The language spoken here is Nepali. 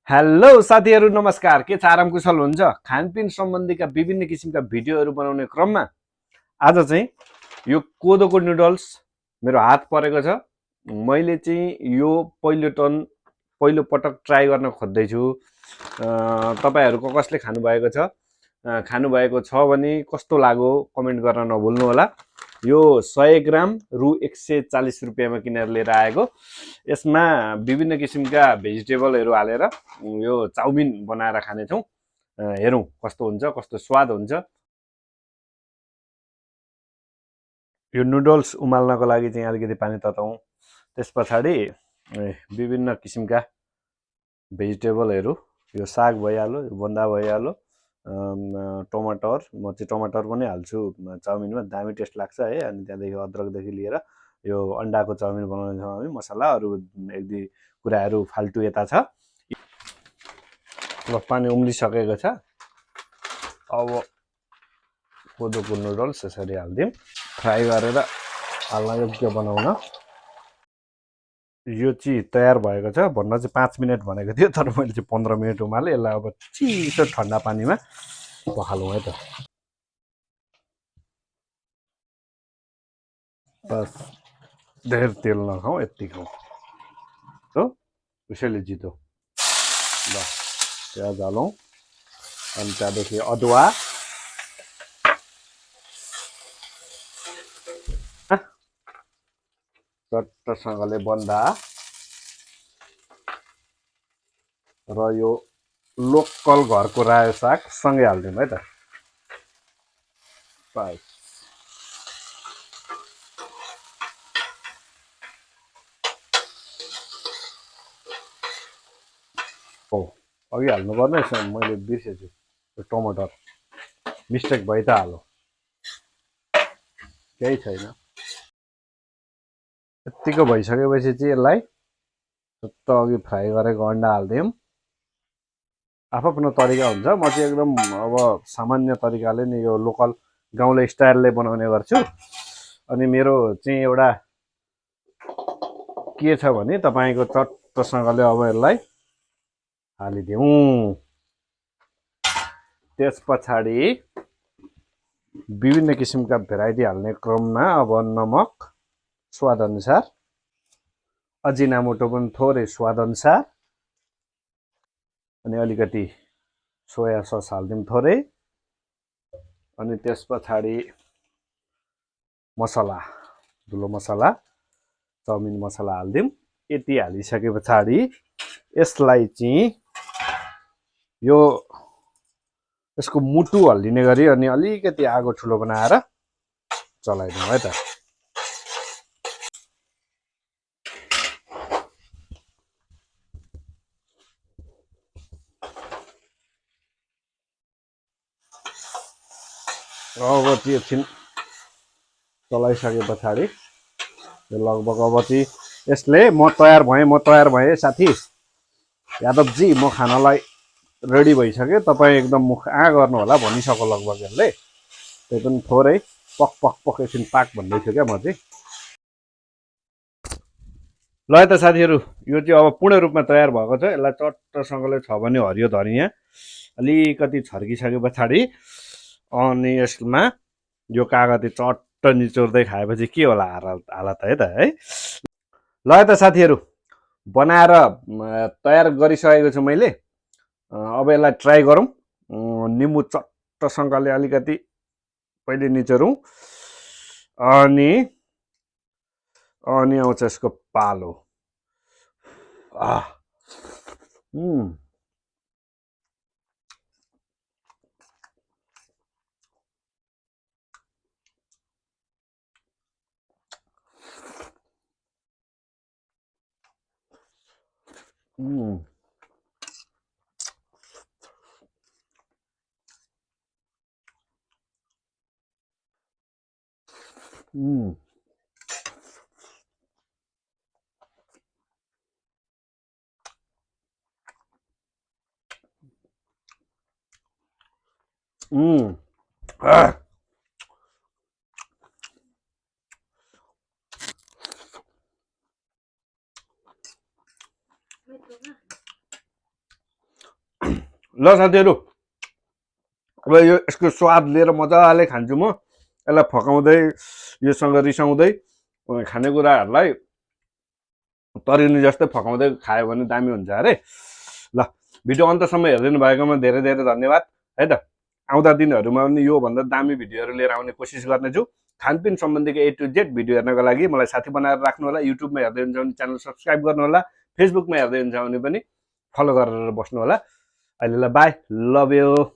हेलो साथीहरू नमस्कार। के छ आराम कुशल हुन्छ? खानपिन सम्बन्धीका विभिन्न किसिमका भिडियोहरू बनाउने क्रममा आज चाहिँ यो कोदोको नुडल्स मेरो हात परेको छ। मैले चाहिँ यो पहिलो पटक ट्राई गर्न खोज्दैछु। तपाईहरूको कसले खानुभएको छ? खानुभएको छ भने कस्तो लाग्यो कमेन्ट गर्न नभुल्नु होला। यो 100 ग्राम रु 140 रुपियाँमा किनेर लिएर आएको। यसमा विभिन्न किसिमका भेजिटेबलहरू हालेर यो चाउमिन बनाएर खानेछौँ। हेरौँ कस्तो हुन्छ, कस्तो स्वाद हुन्छ। यो नुडल्स उमाल्नको लागि चाहिँ अलिकति पानी तताउँ। त्यस पछाडि विभिन्न किसिमका भेजिटेबलहरू, यो साग भइहाल्यो, यो बन्दा भइहाल्यो, टमाटर, म चाहिँ टमाटर पनि हाल्छु चाउमिनमा, दामी टेस्ट लाग्छ है। अनि त्यहाँदेखि अदरकदेखि लिएर यो अन्डाको चाउमिन बनाउनेछौँ हामी। मसला अरू एक दुई कुराहरू फाल्टु यता छ। अब पानी उम्लिसकेको छ। अब कोदोको नुडल्स यसरी हालिदिउँ, फ्राई गरेर हाल्न योग्य बनाउन। यो चाहिँ तयार भएको छ। भन्न चाहिँ 5 मिनट भनेको थियो, तर मैले चाहिँ 15 मिनट उमालेँ। यसलाई अब चिसो ठन्डा पानीमा पखालौँ है त। बस धेर तेल नखाउँ, यति खाउँ हो, उसैले जितो। ल प्याज हालौँ, अनि त्यहाँदेखि अदुवा, चट्टसँगले बन्दा र यो लोकल घरको रायो साग सँगै हालिदिउँ है त। बस हो, अघि हाल्नुपर्ने मैले बिर्सेछु। यो टमाटर मिस्टेक भइ त हालो, केही छैन। यत्तिको भइसकेपछि चाहिँ यसलाई जस्तो अघि फ्राई गरेको अन्डा हालिदिउँ। आफ्नो तरिका हुन्छ। म चाहिँ एकदम अब सामान्य तरिकाले नै यो लोकल गाउँले स्टाइलले बनाउने गर्छु। अनि मेरो चाहिँ एउटा के छ भने तपाईँको चट्टसँगले अब यसलाई हालिदिउँ। त्यस पछाडि विभिन्न किसिमका भेराइटी हाल्ने क्रममा अब नमक स्वाद अनुसार, अजिनामोटो पनि थोरै स्वाद अनुसार, अनि अलिकति सोया सस हालिदिउँ थोरै। अनि त्यस पछाडि मसला, धुलो मसला, चाउमिन मसला हालिदिउँ। यति हालिसके पछाडि यसलाई चाहिँ यो यसको मुटु हल्लिने गरी अनि अलिकति आगो ठुलो बनाएर चलाइदिउँ है त। अब त्यो एकछिन चलाइसके पछाडि यो लगभग अब चाहिँ यसले म तयार भएँ साथी यादवजी, म खानालाई रेडी भइसक्यो, तपाईँ एकदम मुख गर्नु होला भनिसक्यो लगभग यसले। त्यही पनि थोरै पक पक पक एकछिन पाक भन्दैछु क्या म चाहिँ। ल है त साथीहरू, यो चाहिँ अब पूर्ण रूपमा तयार भएको छ। यसलाई चट्टसँगले छ भने हरियो धनियाँ अलिकति छर्किसके पछाडि अनि यसमा यो कागती चट्ट निचोर्दै खाएपछि के होला हालत है त है। ल है त साथीहरू, बनाएर तयार गरिसकेको छु मैले। अब यसलाई ट्राई गरौँ। निम्बु चट्टसँगले अलिकति पहिले निचोरौँ, अनि अनि आउँछ यसको पालो। ल साथीहरू, अब यसको स्वाद लिएर मजाले खान्छु म। यसलाई फकाउँदै योसँग रिसाउँदै खानेकुराहरूलाई तरिनी जस्तै फकाउँदै खायो भने दामी हुन्छ अरे। ल, भिडियो अन्तसम्म हेरिदिनु भएकोमा धेरै धेरै धन्यवाद है त। आउँदा दिनहरूमा पनि योभन्दा दामी भिडियोहरू लिएर आउने कोसिस गर्नेछु। खानपिन सम्बन्धीको A to Z भिडियो हेर्नको लागि मलाई साथी बनाएर राख्नु होला। युट्युबमा हेर्दै हुन्छ भने च्यानल सब्सक्राइब गर्नु होला। फेसबुकमा हेर्दै हुन्छ भने पनि फलो गरेर बस्नु होला। अहिलेलाई बाई, लभ यु।